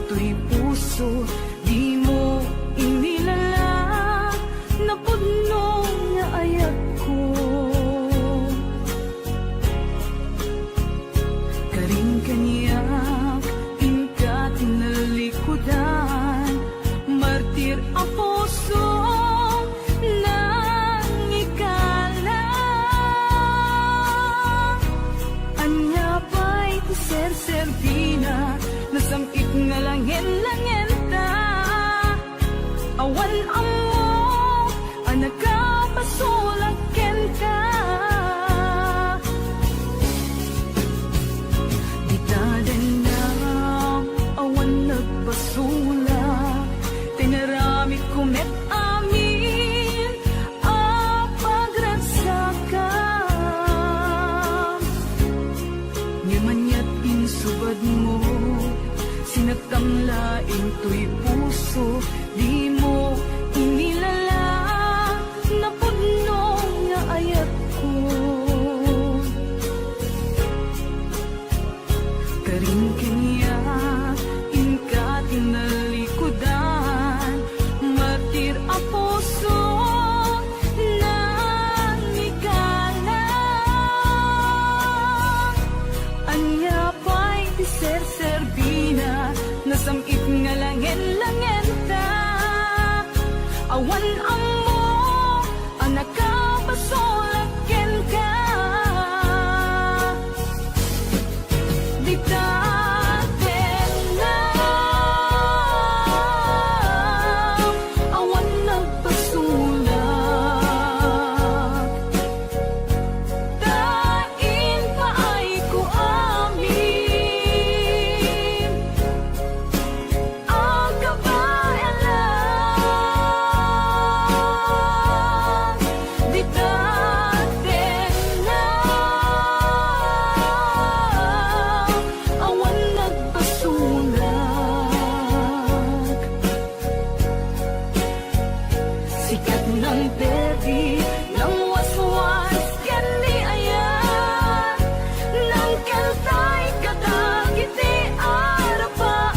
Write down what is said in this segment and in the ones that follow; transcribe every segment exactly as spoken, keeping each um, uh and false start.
Toy puso, dimo inilala, napudno nga ayatko. Karin kaniak, inka tinalikudan, martir a puso, nangikala. Ania pay ti serserbina, nasam-it nga langen-langenta. Awan ammo a nakapasulak kenka. Dita dengngam, awan nagpasulak, tinaramidko met amin a pagragsakam. Ngem aniat insubadmo, sinaktam laeng toy puso, dimo inilala, napudno nga ayatko. Karin kaniak, inka tinalikudan, martir a puso, nangikala. Ania pay ti serserbina, nasam-it nga langen-langenta. Awan ammo a nakapasulak kenka. Dita dengngam, awan nagpasulak, ta impaayko amin a kabaelan. Dita dengngam, awan nagpasulak. Sikat nang perdi, nang waswas ken ni ayat, nang keltay kadagiti arapaam.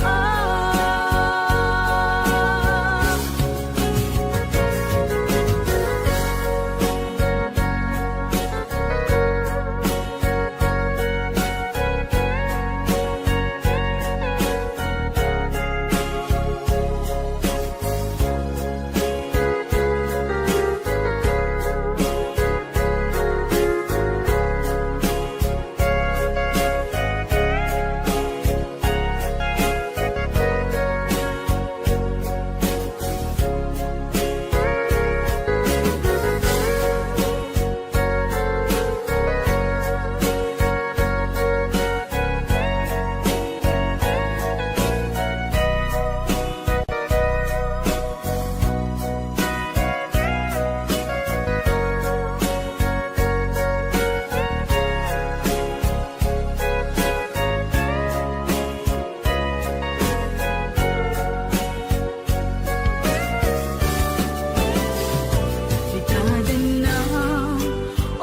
Ita dengngam,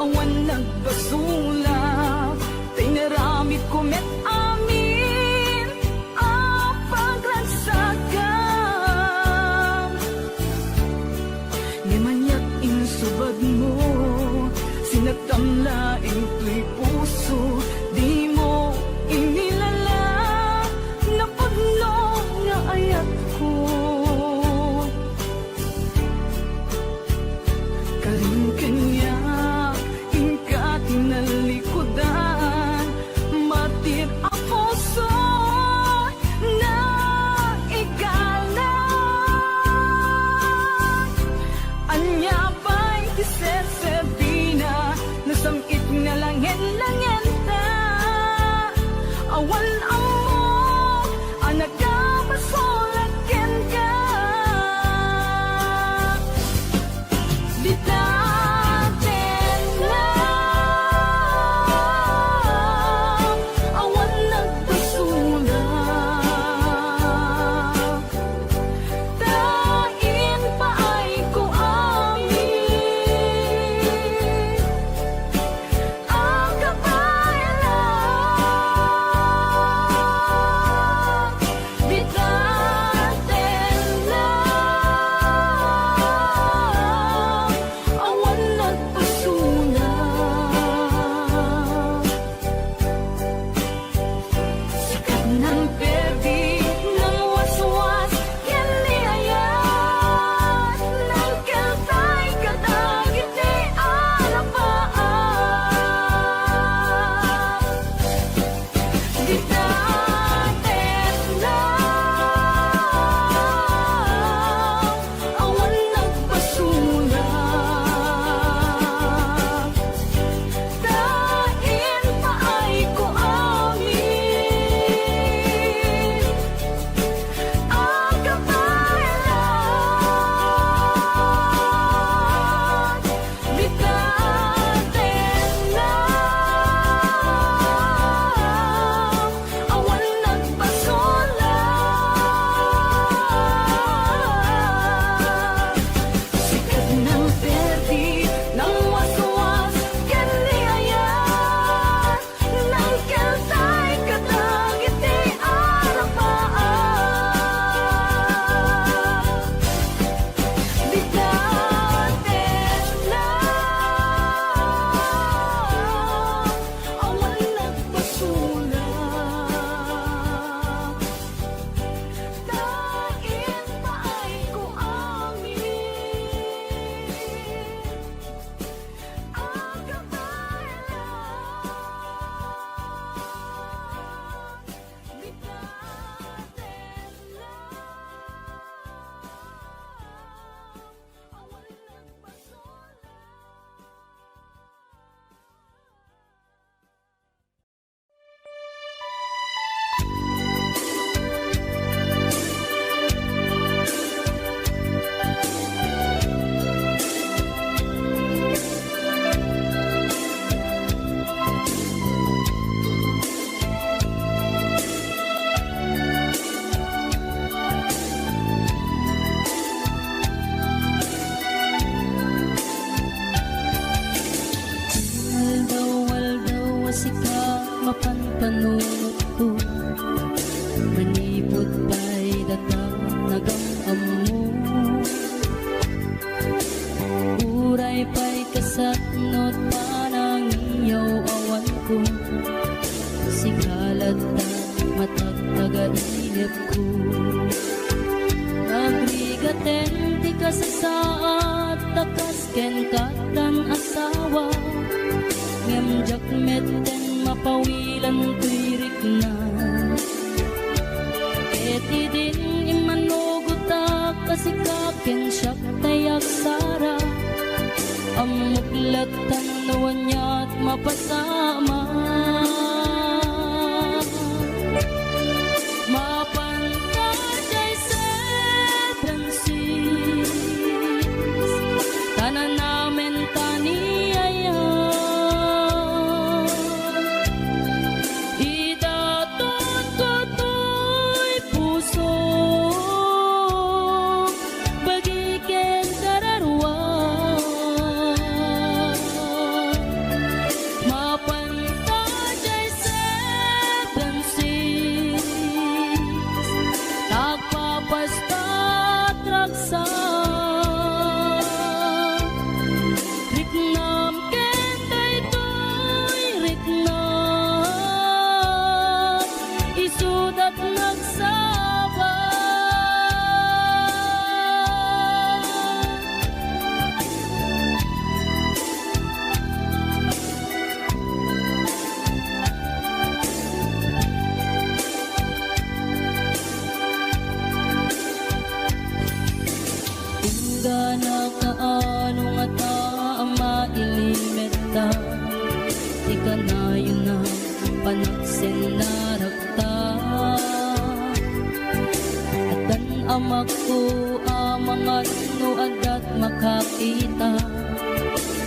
awan nagpasulak, ta inaramidko met amin a pagragsakam. Ngem aniat insubadmo, sinaktam laeng toy puso, dimo inilala, napudno nga ayatko. Karin kaniak, inka tinalikudan, martir a puso, nangikala. Ania pay ti serserbina, nasam-it nga langen-langenta. Awan ammo a nakapasulak kenka. Dita dengngam, awan nagpasulak, ta impaayko amin a kabaelan. Nagrigaten ti kasasaad ta kas ken kattan asawa, ngem diak metten mapawilan toy rikna. Ket idin immanugotak a sika ken siak tay agsara, ammok lattan no aniat mapasamak. Mapan ta jay seven six, ta nanamen ta ni aya. Idaton ko toy puso, bagi ken kararua. Mapan ta jay seven six, ta agpapastat ragsak. Riknam ken daytoy riknam, isudat nagsaba. Inggana kaano ngata a mailimetta ti kanayon a panagsennarakta. Addan amakko a mangan no addat makakita,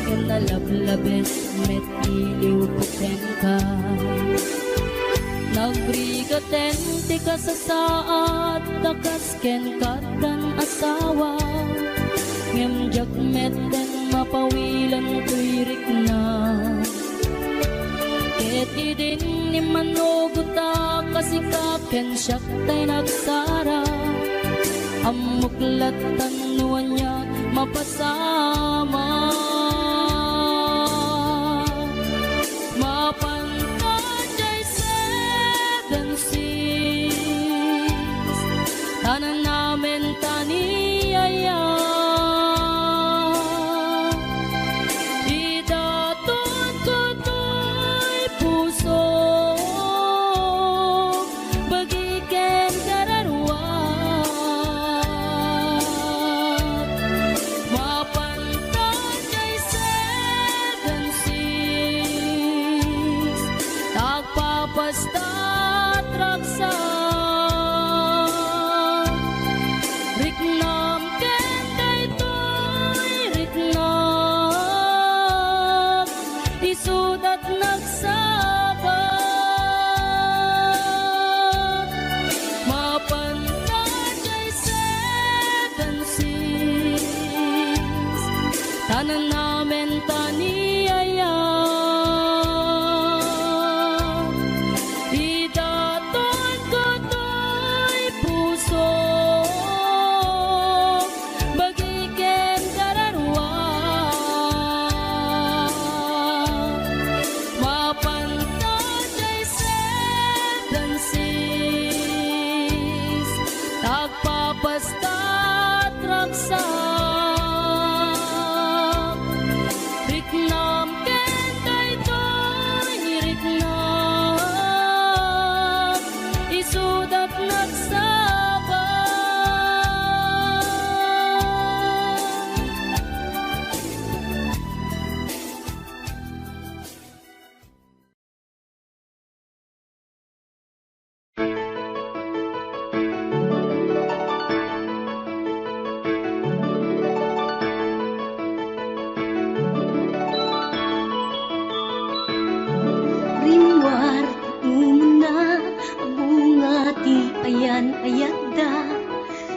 ken nalablabes met iliwko kenka. Nagrigaten ti kasasaad ta kas ken kattan asawa, ngem diak metten mapawilan toy rikna. Ket idin immanugotak a sika ken siak tay nagsara, ammok lattan no ania mapasamak. Mapan ta jay seven six, ta nanamen ta ni aya. Idaton ko toy puso, bagi ken kararua. Mapan ta jay seven six, ta agpapastat ragsak. Riknam ken daytoy riknam, isudat nagsaba. Mapan ta jay seven six, ta nanamen ta ni aya. Idaton ko toy puso, bagi ken kararua. Mapan ta jay seven six, ta agpapastat ragsak. Riknam ken daytoy riknam, isudat nagsaba. Rimmuar ti umuna a bunga ti ayan-ayatda.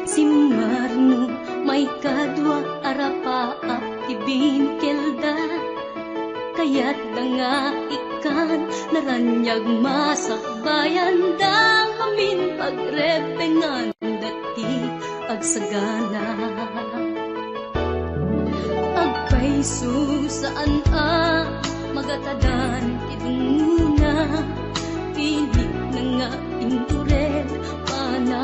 Simmarno maikadua a rapaap ti binkelda. Kayatda nga ikkan naraniag masakbayanda ngamin pagrepengan dati agsagana. Agpayso saan a magatadan ti dungngona, pinit na nga inturel, pana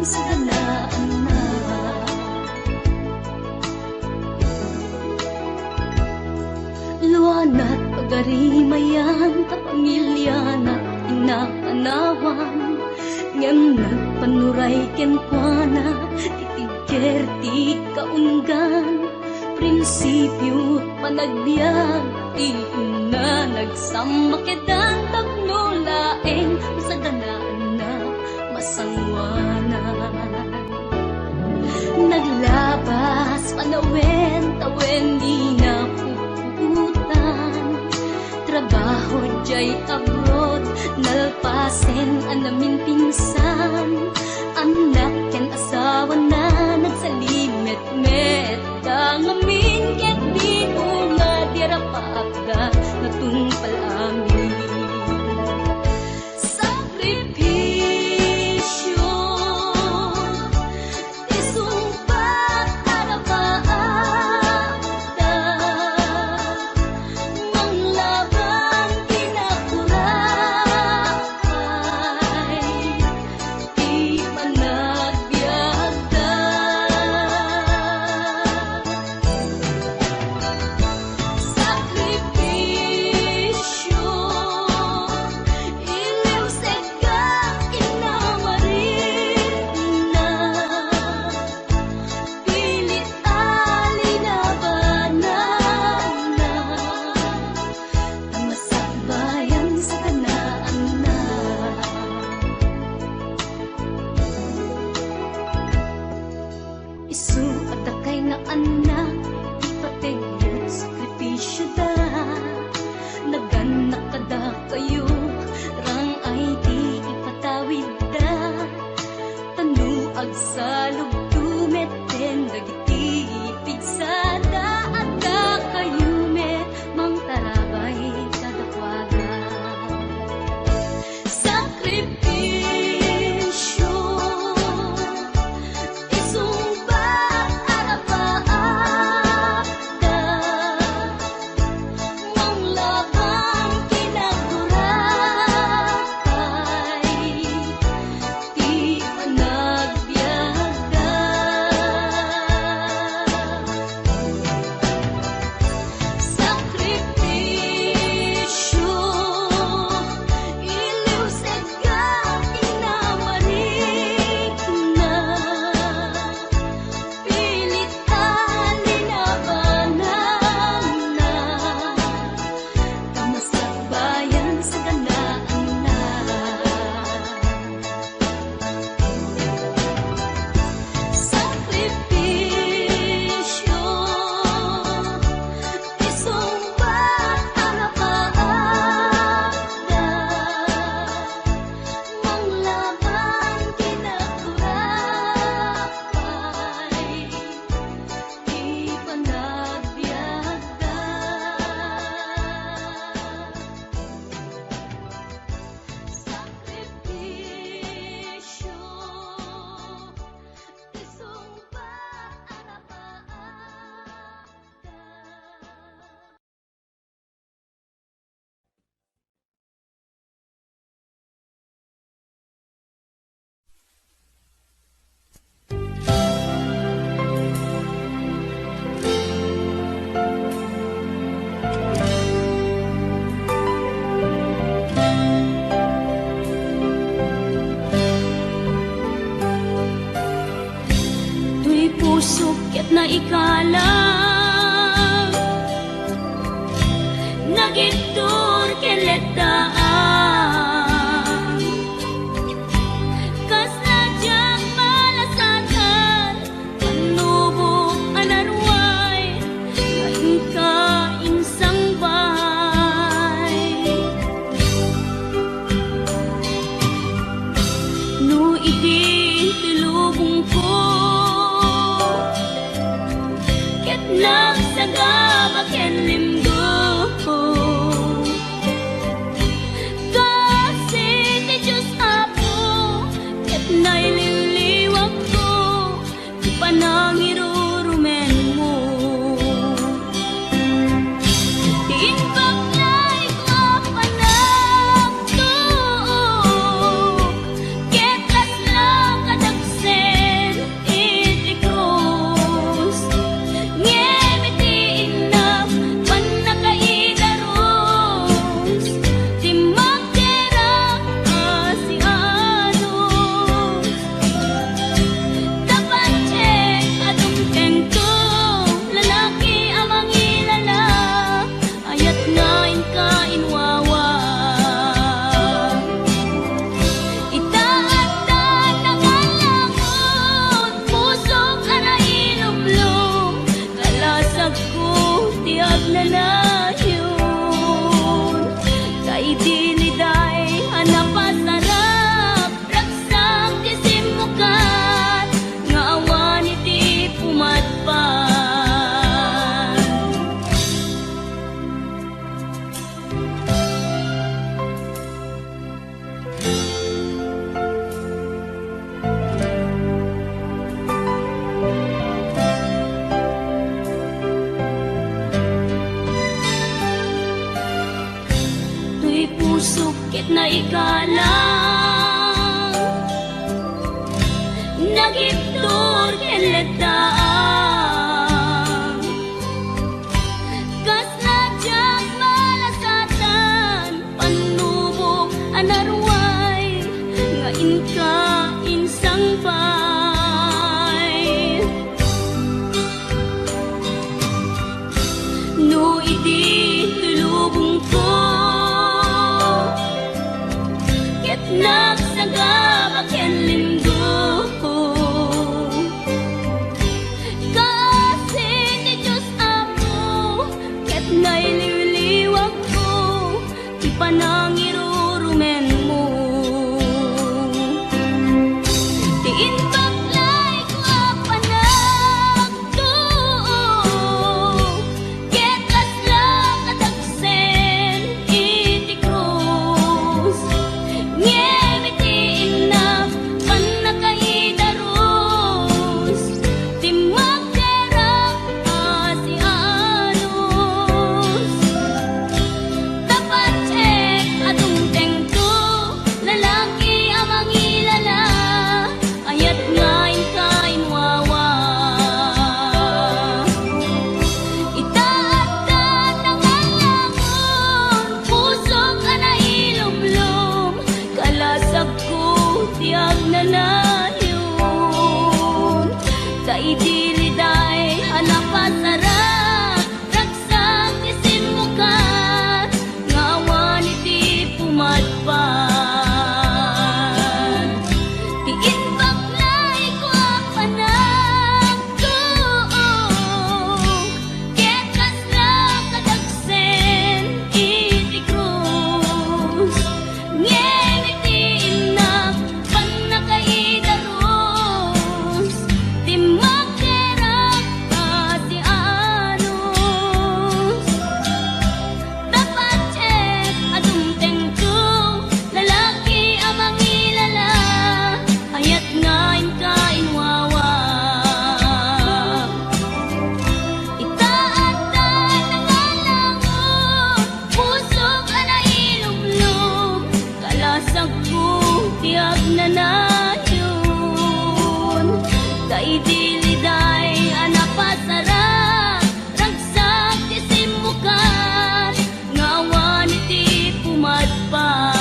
saganaanna. Luanat pagarimayan ta pamiliana ti napanawan, ngem nagpanuray kenkuana ti tigger ti kaunggan. Prinsipio panagbiag ti inna, nagsammakedan tapno laeng masaganaanna, masanguanan. Naglabas panawen, tawen di napuputan. Trabaho jay abroad, nalpasen a naminpinsan. Annak ken asawana, nagsalimetmet da ngamin ket di unga di arapatda natungpal amin. Sakripisio, isungbat a rapaatda, manglaban kinakuraay ti panagbiagda. Sakripisio, iliwsek ket inamaritna, pilit a linabananna, ta masakbayan saganaanna. Isu a dakay nga annak, ipateg met sakripisioda. Nagannak kadakayo, rang-ay ti ipatawidda. Ta no agsalugto met ken dagiti pigsada, adda kayo met mangtarabay kadakuada. Sakripisio, isungbat a rapaatda, manglaban kinakuraay ti panagbiagda. Sakripisio, iliwsek ket inamaritna, pilit a linabananna, ta masakbayan saganaanna. Sakripisio, isungbat a rapaatda, manglaban kinakuraay ti panagbiagda. Sakripisio, isungbat a rapaatda. Toy pusok ket naikalang, nagibtur ken letdaan. Kasla diak malasatan, pannubo a naruay, nga inka insangbay. No idi ti lubongko ket nagsagaba ken limgo, Ikalang nagibtur ken leddaan. Kasla diak malasatan, pannubok a naruay nga inka insangpay. No idi ti lubongko ket nagsagaba ken lindoko, kaasi ti Dios, Apo, ket nailiwliwakko ti panangirurumenmo. Ti imbaklayko a panagtuo ket kasla kadagsen iti krus. Ngem iti innak pannakaidarus, dimmakkerak a sianus. Ta patgek a dumtengto, lalaki a mangilala, ayat nga inka inwawa. Ita adda nangalangon, pusok a nailumlom, kalasagko ti agnanayon. Ta idi liday a napasarak, ragsak ti simmukat nga awan iti pumadpad. Ti imbaklayko a panagtuo ket kasla kadagsen iti krus. Ngem iti innak pannakaidarus, dimmakkerak a sianus. Ta patgek a dumtengto, lalaki a mangilala, ayat nga inka inwawa. Ita adda nangalangon, pusok a nailumlom, kalasagko ti agnanayon. Ta idi liday a napasarak, ragsak ti simmukat nga awan iti pumadpad.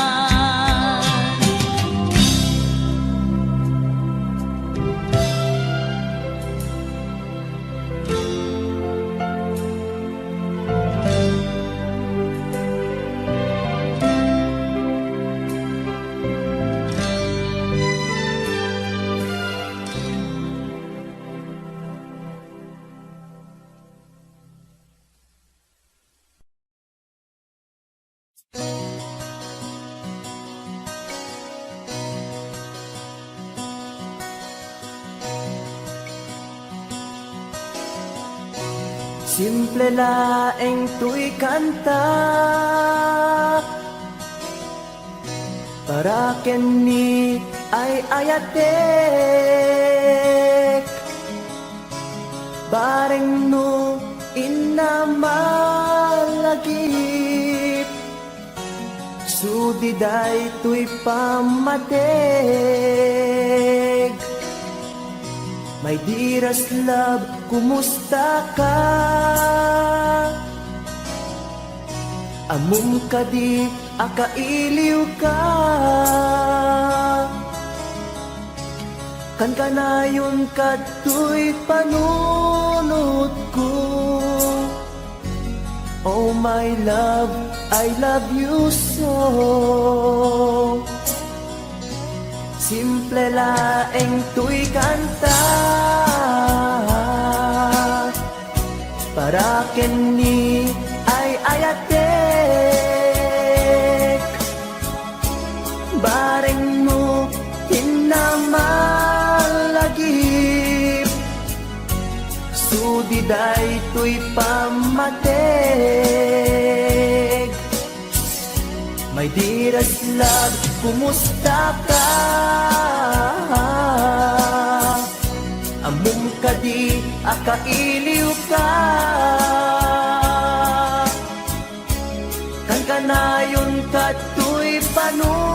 Simple laeng toy kanta, para ken ni ay-ayatek. Bareng no inna malagip, sudi daytoy pammateg. My dearest love, kumusta ka? Ammom kadi a kailiwka? Kankanayonka toy panunotko. Oh my love, I love you so. Simple laeng toy kanta, para ken ni ay-ayatek. Bareng no inna malagip, sudi daytoy pammateg. My dearest love, kumusta ka? Ammom kadi a kailiwka? Kankanayonka toy panu-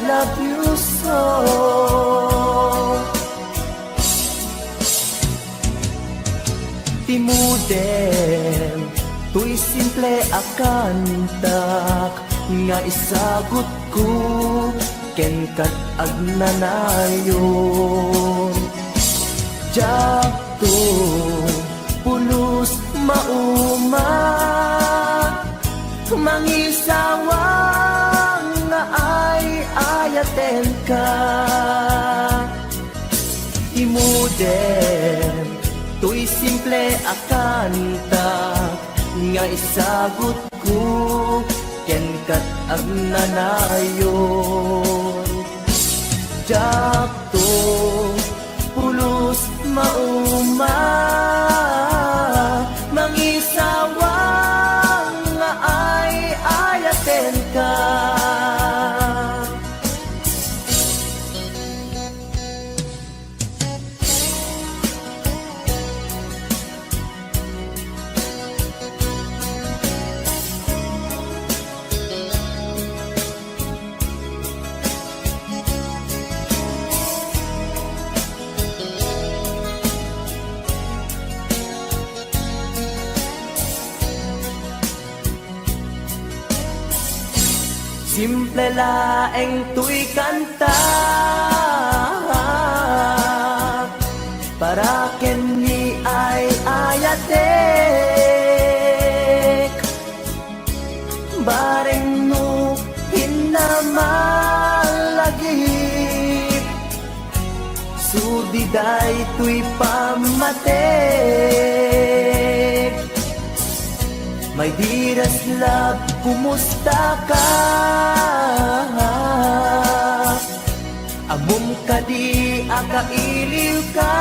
love you so. Ti modem toy simple a kantak nga isagutko kenka agnanayon. Diakto pulos mauma, mangisawang nga ay-ayatenka. Ti modem toy simple a kantak nga isagutko kenka agnanayon. Diakto pulos mauma, mangisawang nga ay-ayatenka. Simple laeng toy kanta para ken ni ay-ayatek. Bareng no hinna malagip, sudi daytoy pammatek. My dearest love, kumusta ka? Ammom kadi a kailiwka?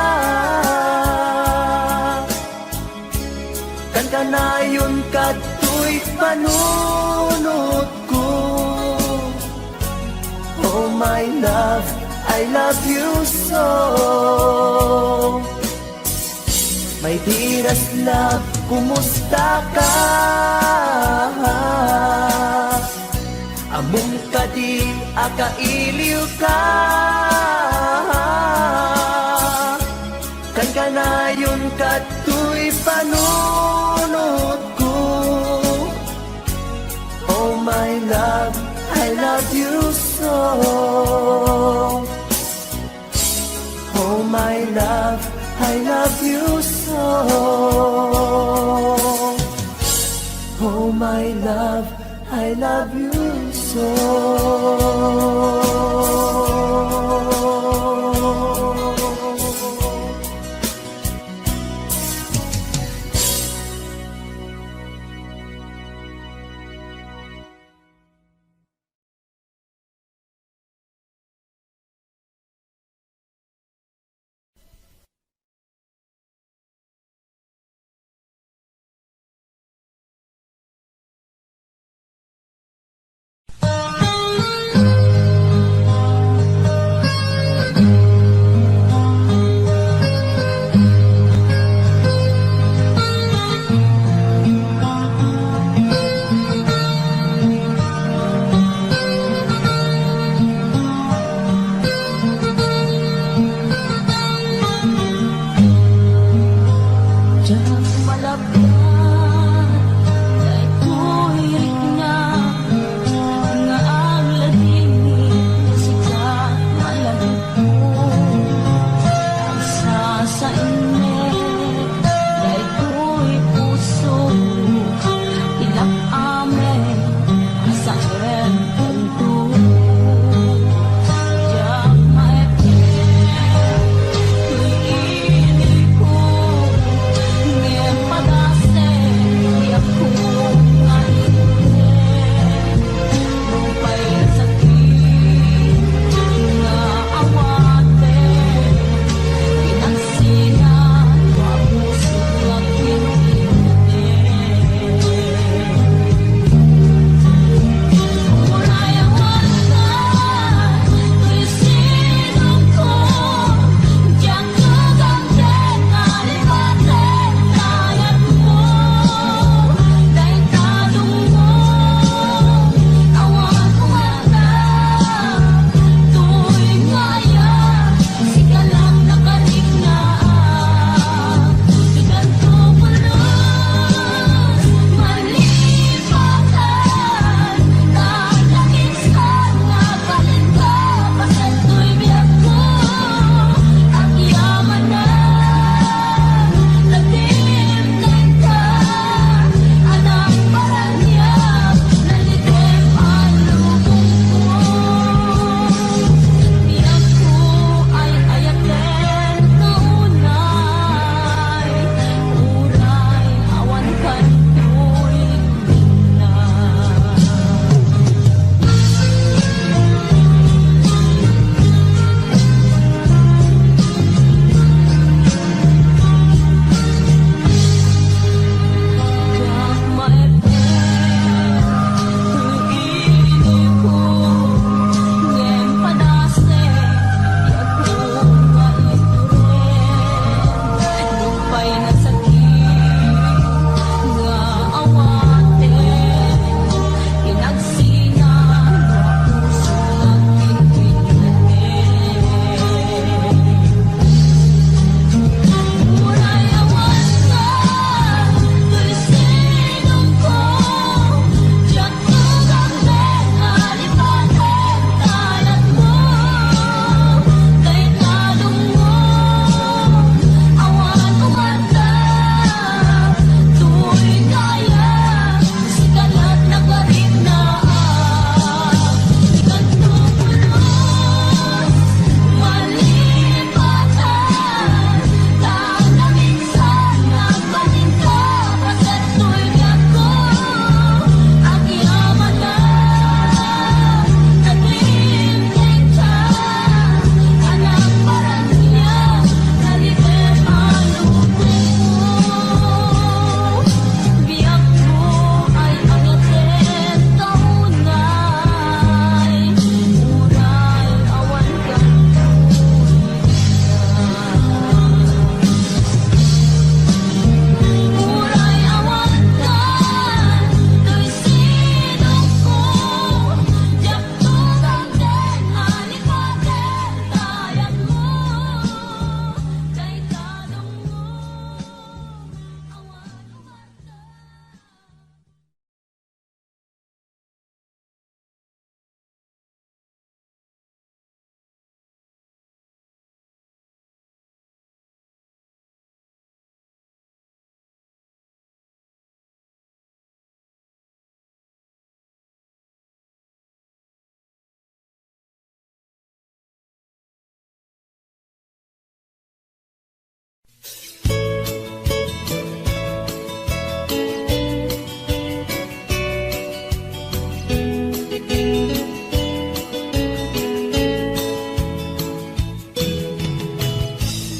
Kankanayon kadtoy panunotko. Oh my love, I love you so. My dearest love, kumusta ka? Ammom kadi a kailiwka? Kankanayon kadtoy panunotko. Oh my love, I love you so. Oh my love, I love you so. Oh my love, I love you so.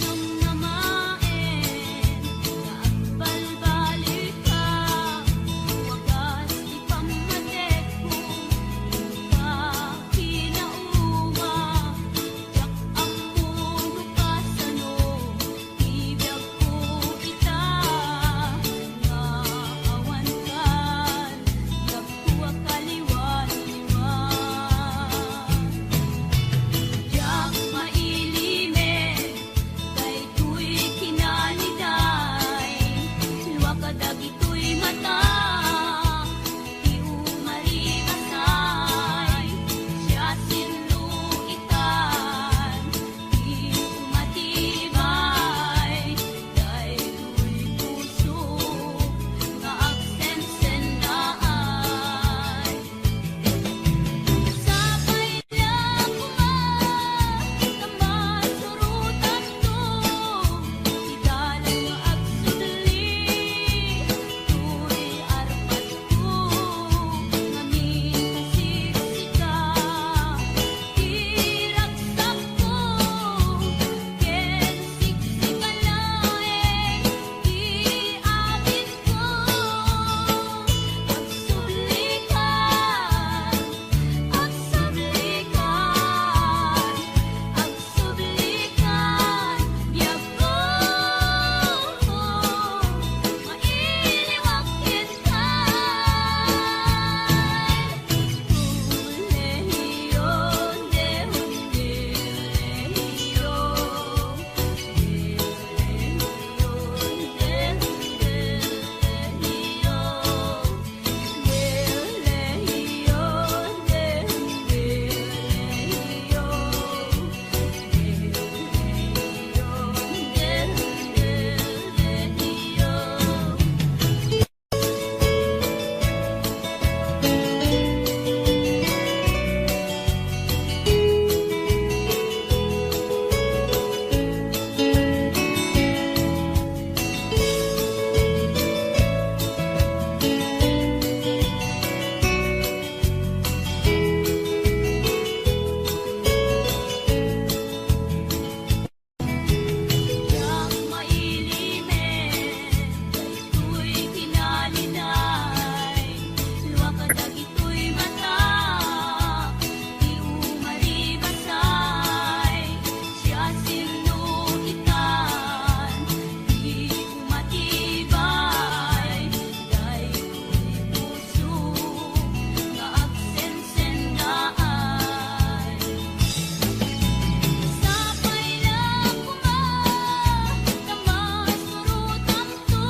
Namnamaen nga agbalbalika, wagas ti pammatekko, inka kinauma, diak ammo no kasano ti biagko ita, nga awan kan biagko a kaliwaliwa. Diak mailimed daytoy kinaliday, lua kadagitoy mata ti umaribasay, siasino itan ti umatibay daytoy puso nga agsensennaay. Sapay la koma ta masurotanto ti dalan nga agsubli toy arpatko ngamin ta siksika. Ti ragsakko ken siksika laeng ti abitko. Agsublikan, agsublikan, agsublikan, biagko. Mailiwak kenka. Diak mailimed daytoy kinaliday, lua kadagitoy mata ti umaribasay, siasino itan ti umatibay daytoy puso nga agsensennaay. Sapay la koma ta masurotanto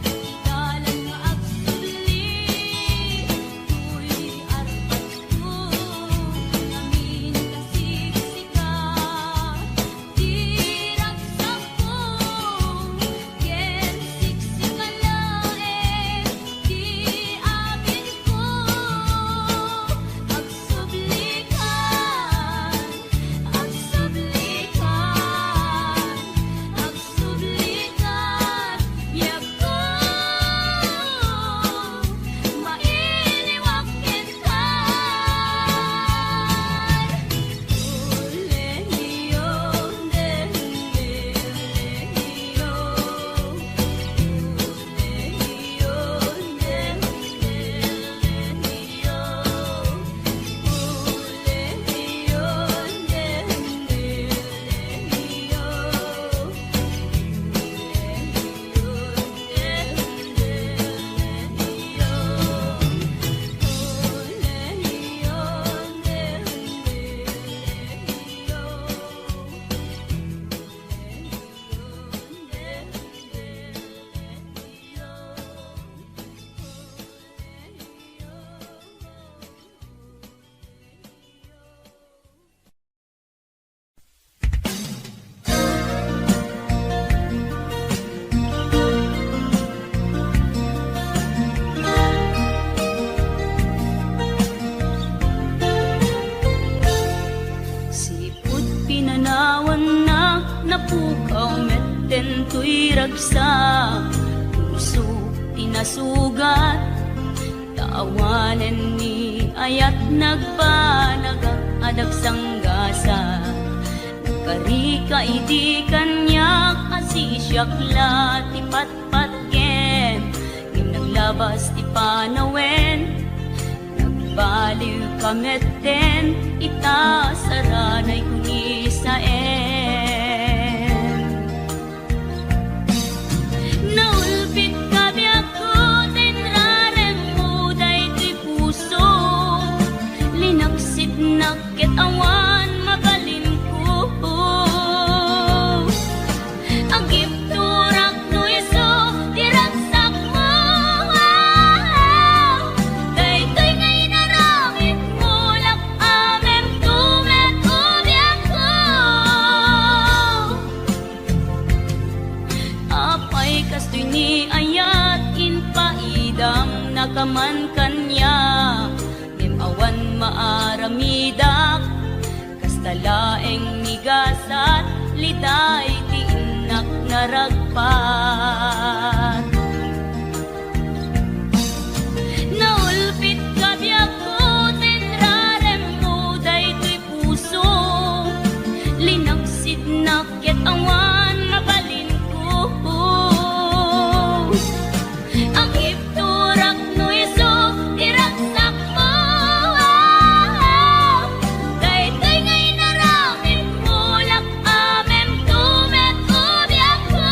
ti dalan nga agsubli toy arpatko ngamin ta siksika. Ti ragsakko ken siksika laeng ti abitko. Agsublikan, agsublikan, agsublikan, biagko. Mailiwak kenka. Sipud pinanawanna, napukaw metten toy ragsak. Puso ti nasugat, ta awanen ni ayat nagbanagak. nagsanggasat. Nagkarika idi kaniak a sisiak la ti patpatgen, ngem naglabas ti panawen. Nagbaliwka metten ita saranay kumisaen. Naulpitka biagko ta inraremmo daytoy puso. Linaksitnak ket awan mabalinko. Agibturak no isu ti ragsakmo. Daytoy nga inaramidmo, lak-amemto met o biagko. Apay kastoy ni ayat, impaidamnaka man kaniak, ngem awan maaramidak. Kasta laeng ni gasat, liday ti innak naragpat. Naulpitka biagko ta inraremmo daytoy puso. Linaksitnak ket awan mabalinko. Agibturak no isu ti ragsakmo. Daytoy nga inaramidmo, lak-amemto met o biagko.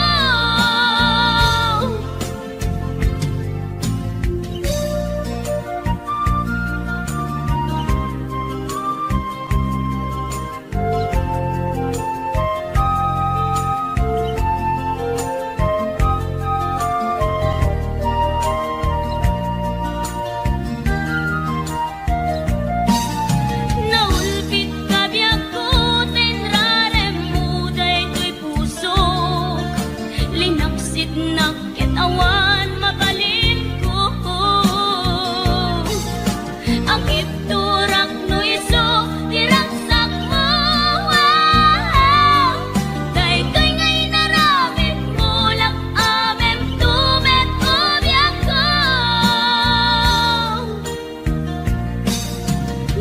Naulpitka biagko ta inraremmo daytoy pusok. Linaksitnak ket awan mabalinko. Agibturak no isu ti ragsakmo. Daytoy nga inaramidmo, lak-amemto met o biagko.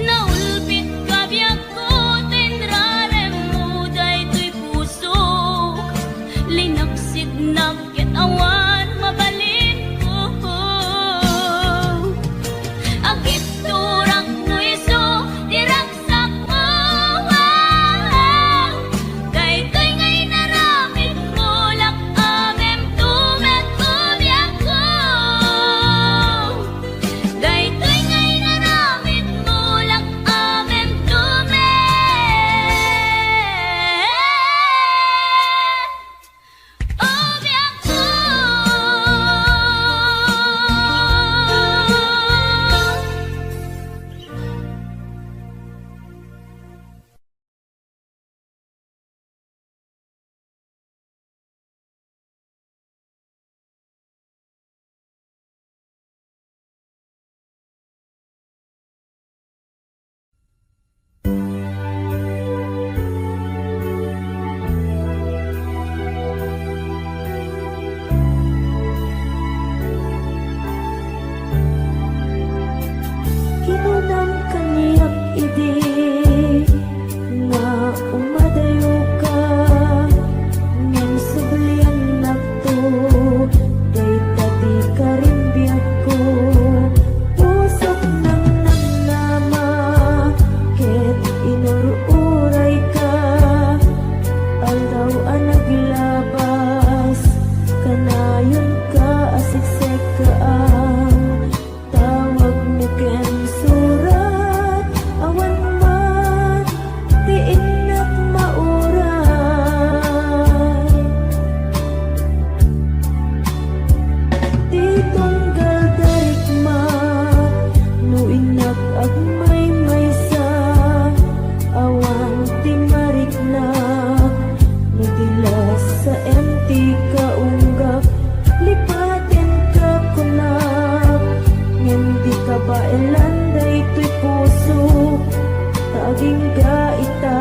Naulpitka biagko ta inraremmo daytoy pusok. Linaksitnak ket awan mabalinko. Agibturak no isu ti ragsakmo. Daytoy nga inaramidmo, lak-amemto met o biagko. Daytoy nga inaramidmo, lak-amemto met o biagko. Kinunam kaniak idi nga umadayoka, ngem subliannakto, dayta ti karimbiagko. Pusok nangnamnama ket inur-urayka, aldaw a naglabas, kanayonka a siksekkaam. Tawagmo ken surat, awan man ti innak mauray. Ti tunggal darikma, no innak agmaymaysa, awan ti mariknak, no ti lasaem ti kaunggak, lipatenka kunak, ngem di kabaelan daytoy pusok, ta agingga ita,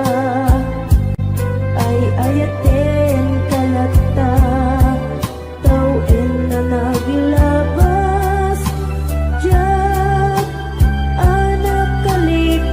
ay-ayatenka latta. Tawen a naglabas, diak a nakalipas.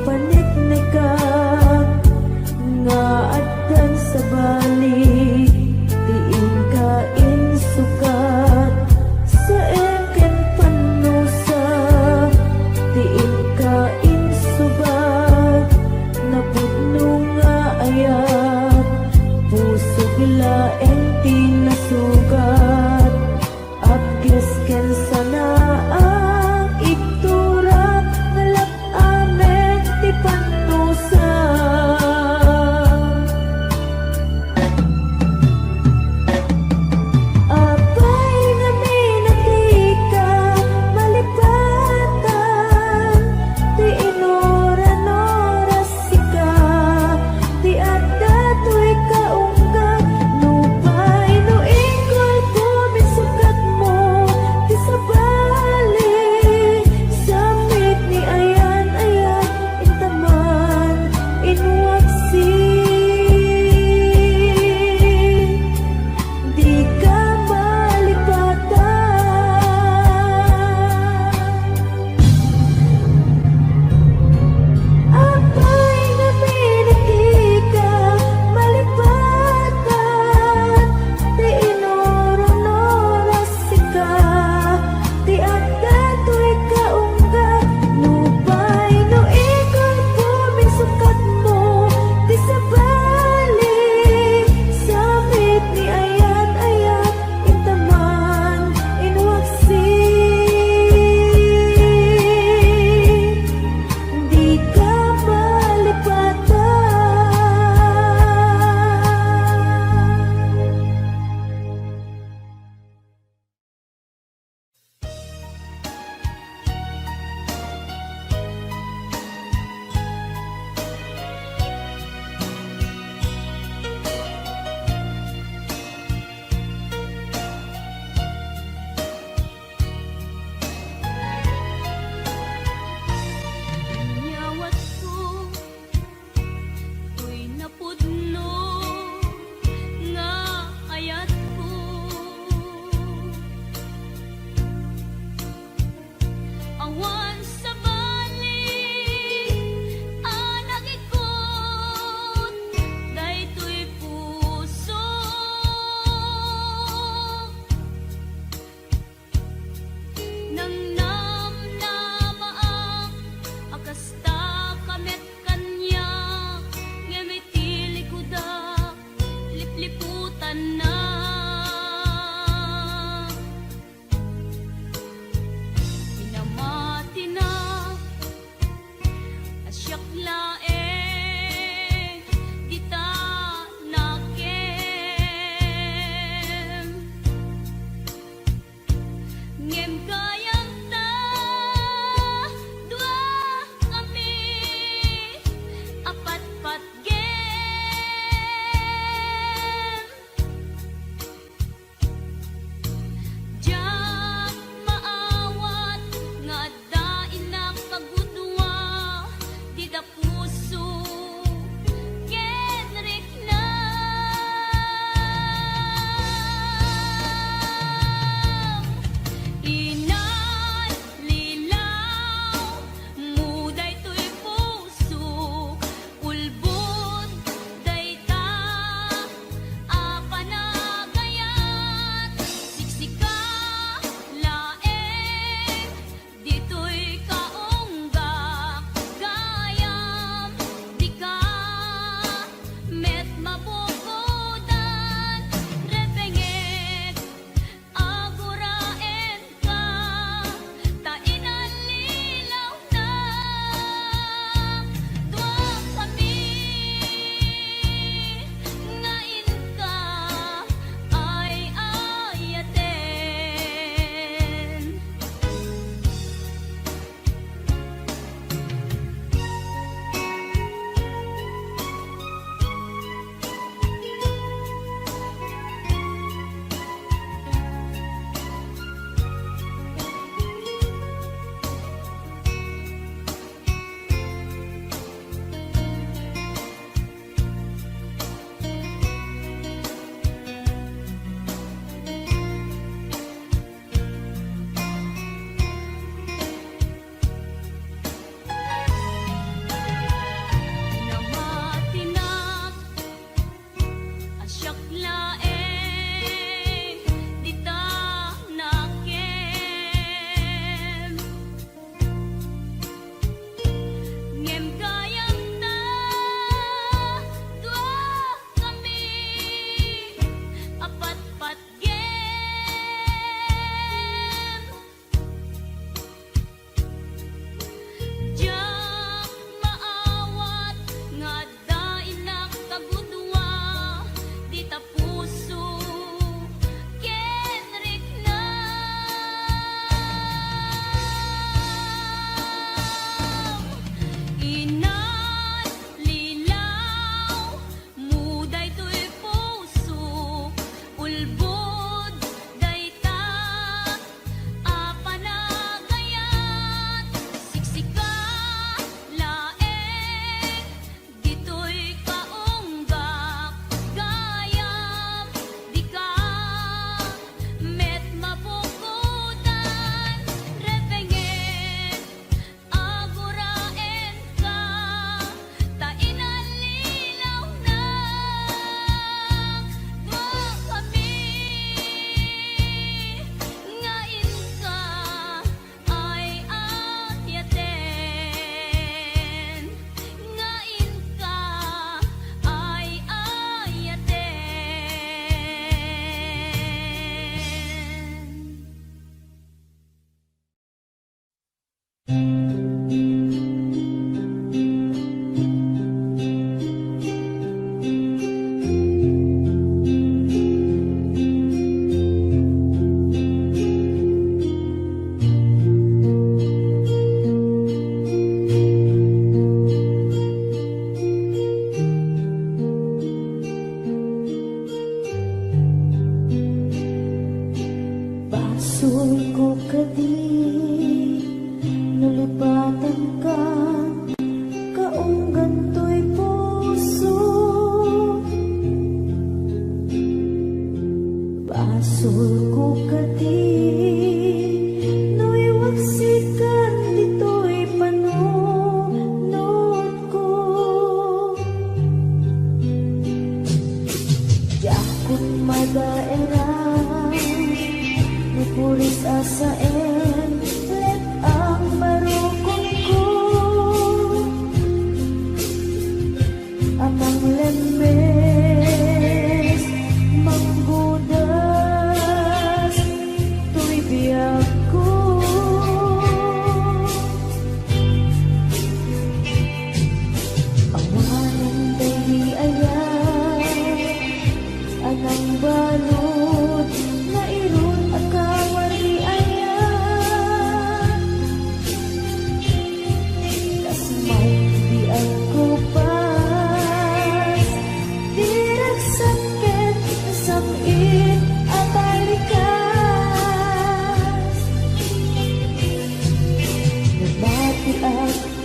Paneknekak nga addan sabali ti inka insukat, saem ken pannusa ti inka insubat, napudno nga ayat, pusok laeng ti nasugat. Apges ken sanaak, ibturak, nga lab-amek ti pan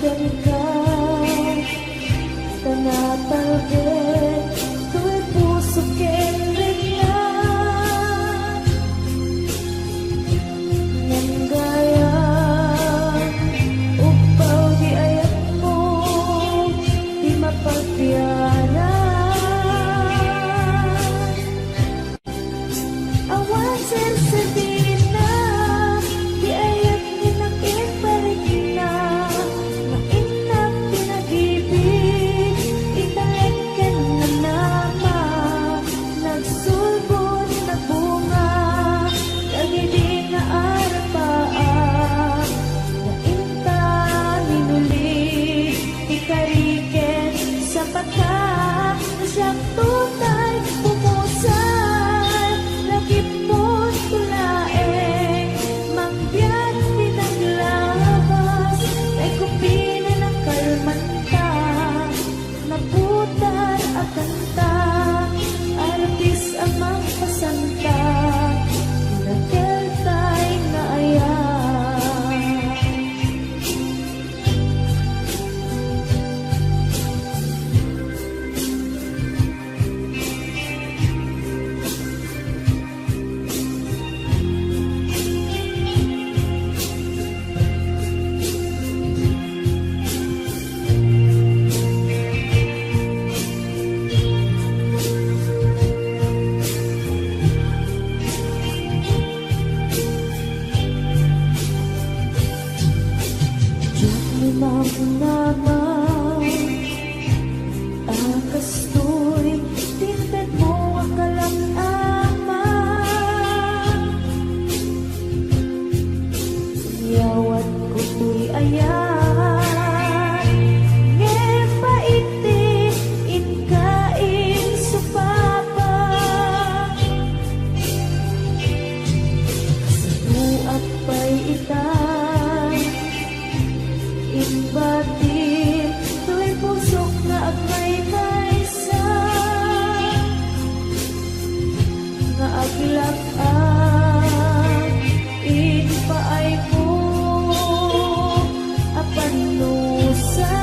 kenka, ta natalged toy puso ken rikna. Ngem gayam, ugpaw ti ayatmo, ti mapagbianan. Awan serserdina ti ayat nga nakiparikna, nga innak ti nagibig, italek ken nanama, nagsulbod, nagbunga, dagidi nga arapaak, nga inta minuli, ti kari ken sapata. No siak totay pumusay, lagipon to laeng, mangbiag ti naglabas, tay kupinen a kalmanta, naputar a kanta, artis a mangpasanta, nakeltay nga ayat. Diak ni mamnama a kastoy ti intedmo a kalam-ama. Yawatko toy ayat, ngem pait ti inka insupapa. Saduak pay ita, imbatim toy pusok nga agmaymaysa. Nga aglak-ak iti paayko a pannusa.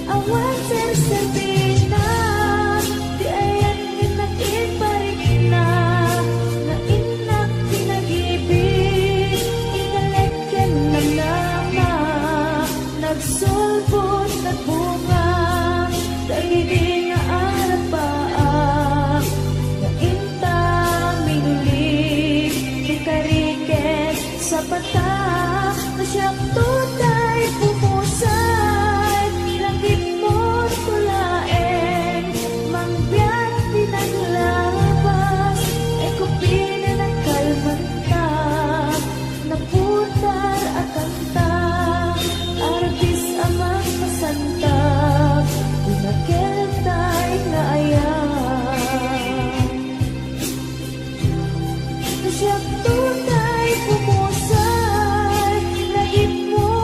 Awan serserdina ti ayat nga nakiparikna, nga innak ti nagibig, italek ken nanama. Nagsulbod, nagbunga, dagidi nga arapaak, nga inta minuli, ti kari ken sapata, no siak totay pumusay, lagipon to laeng, mangbiag ti naglabas, ay kupinen a kalmanta, naputar a kanta, artis a mangpasantag, ti nakeltay nga ayat. Siak totay pumusay, lagipon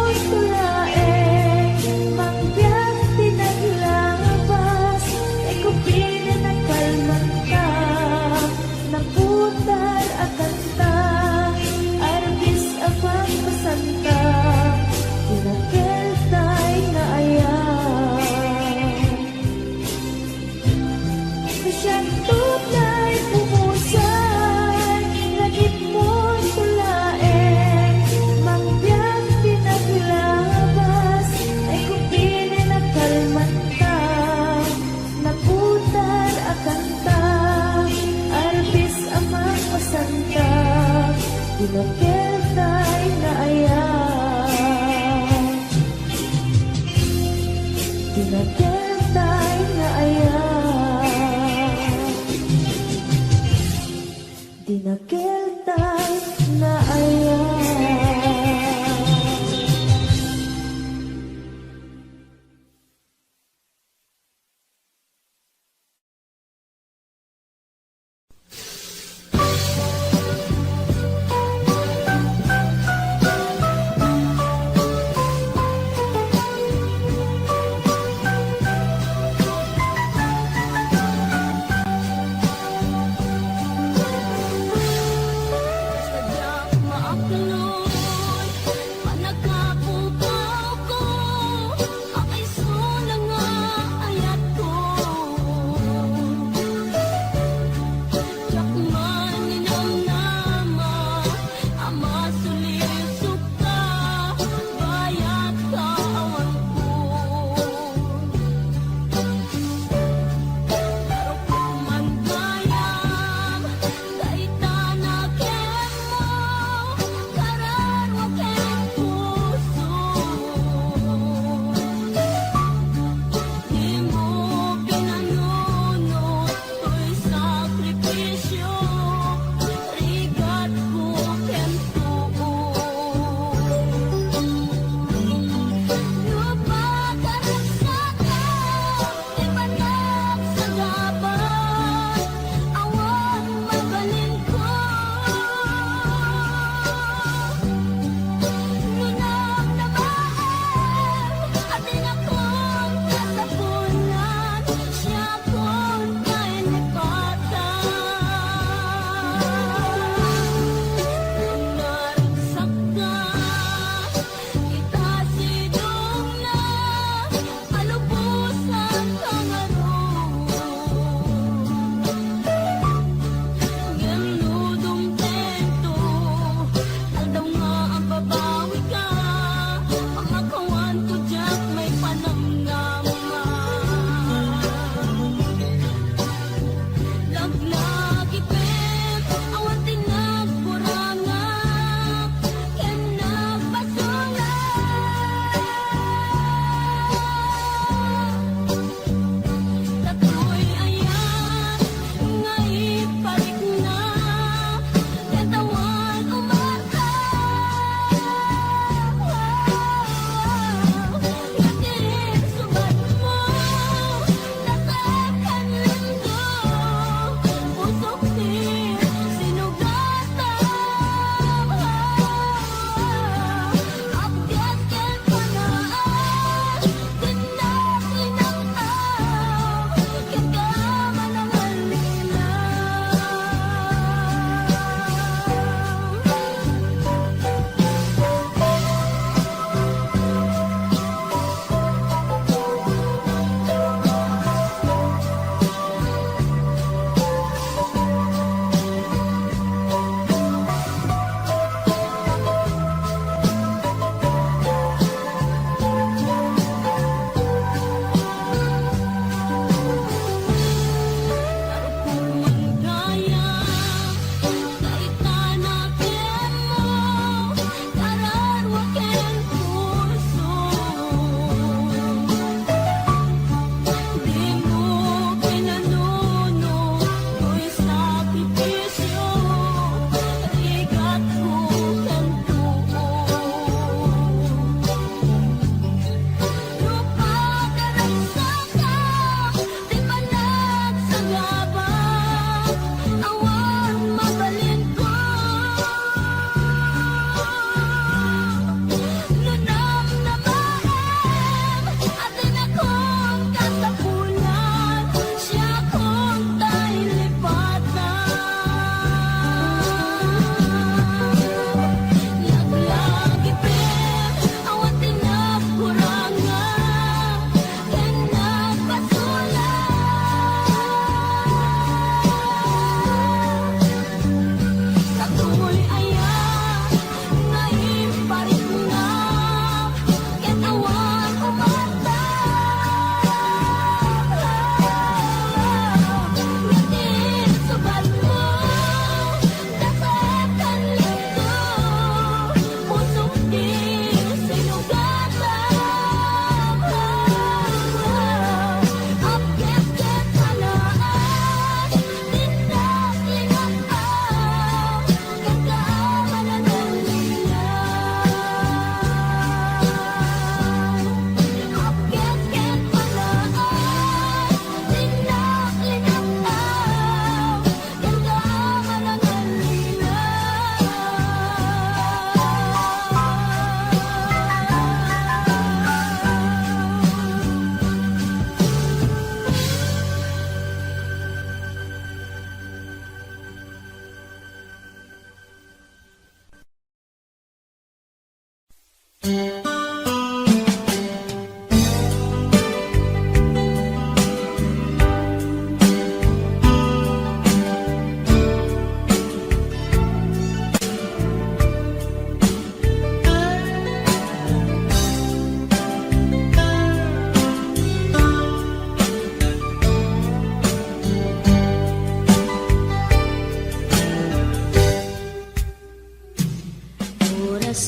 Oras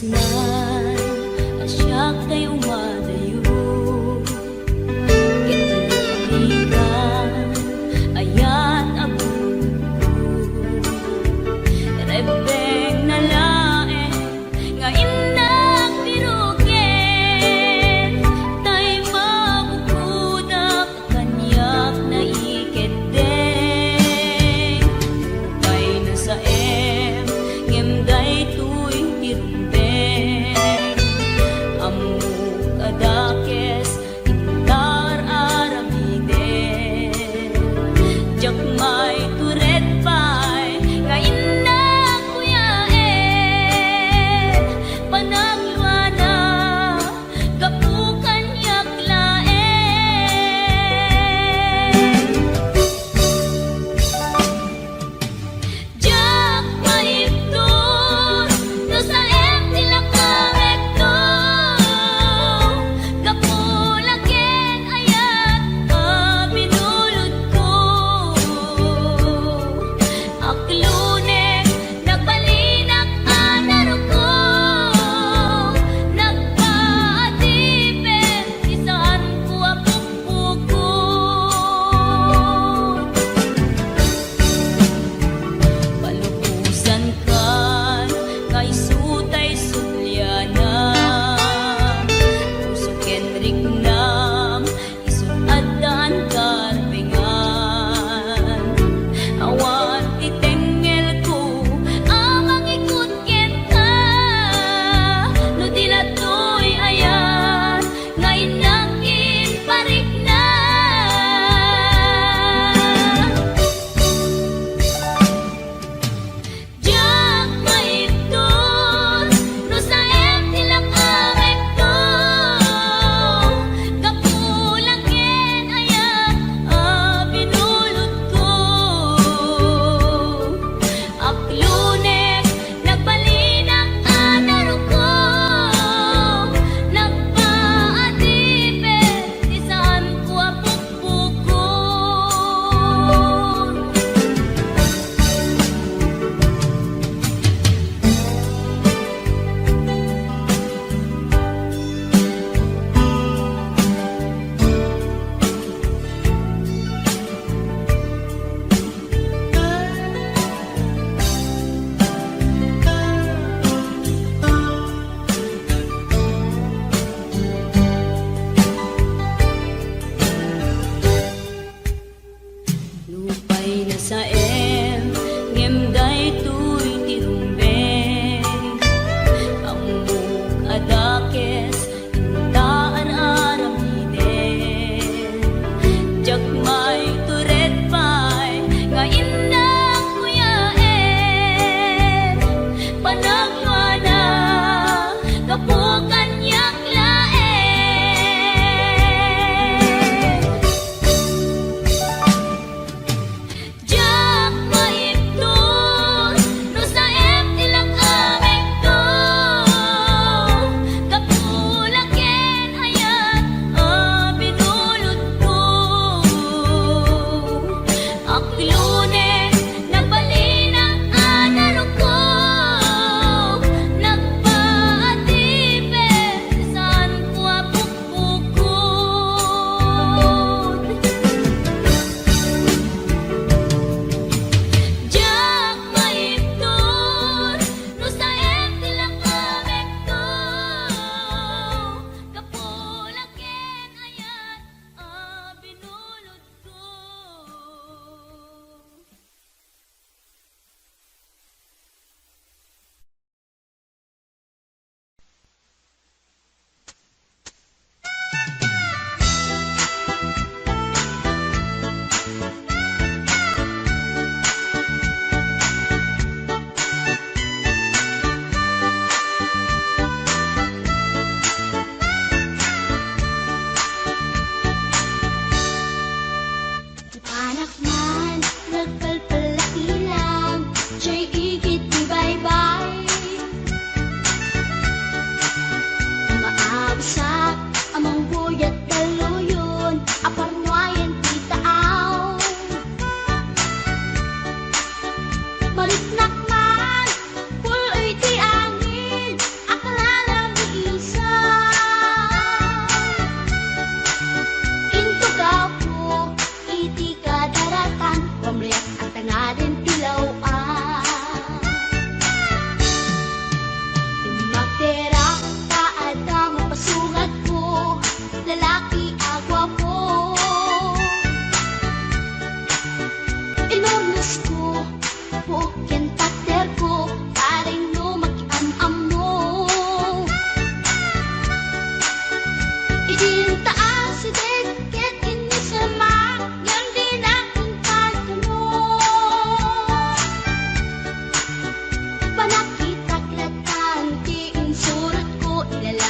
na a siak tay umadayo, ket nagpakita, ayan a buko. Rebbeng na laeng nga innak piruken, tay mabukodak kaniak naikeddeng. Upay nasaem, ngem daytoy ti rumbeng. Ammok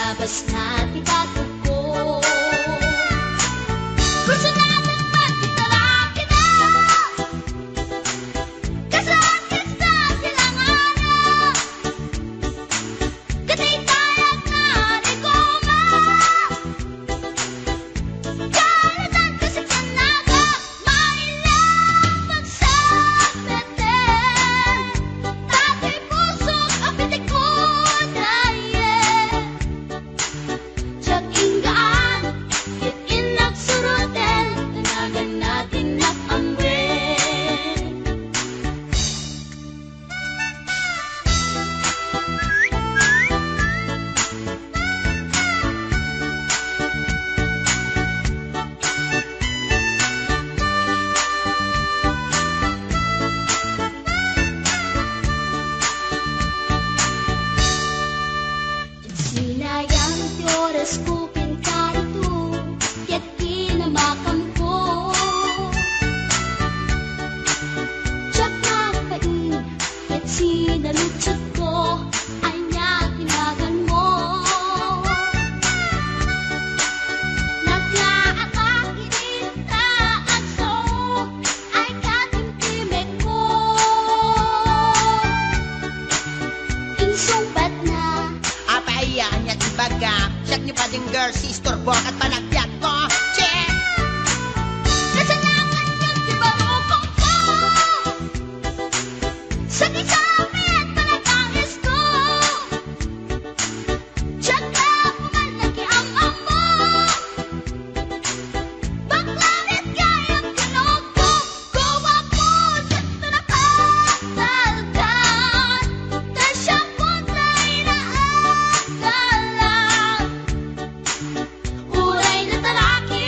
Labas na ti baketko. Personal man ti talakida. Kasla ti langana. Kadaydiay a nariguma. Karitan kasi kanaga. Maila pagsapeten. Datoy pusok a pitik mo dayen. Diak inggaan, ket innak suroten, tanagan na ti innak amwen. Sinayang ti orasko ken karito, ket kinamakamko. Diak nagbain, ket sinaludsodko, ania ti naganmo? Naglaabak idi ta agso, ay katimtimekko. Insungbatna. Apay, ania ti ibagam? Siak ni Bading Girl, si istorbo ket panagbiagko. Che! Kasanakan ket ti barukongko. Sakit sa amin, panagkangisko. Diak la puman nakiam-ammo. Bakla met gayam ti nokko, guwapo, sakto na katalkan. Ta siak met ti inaagalan. Uray natalaki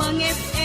Ang F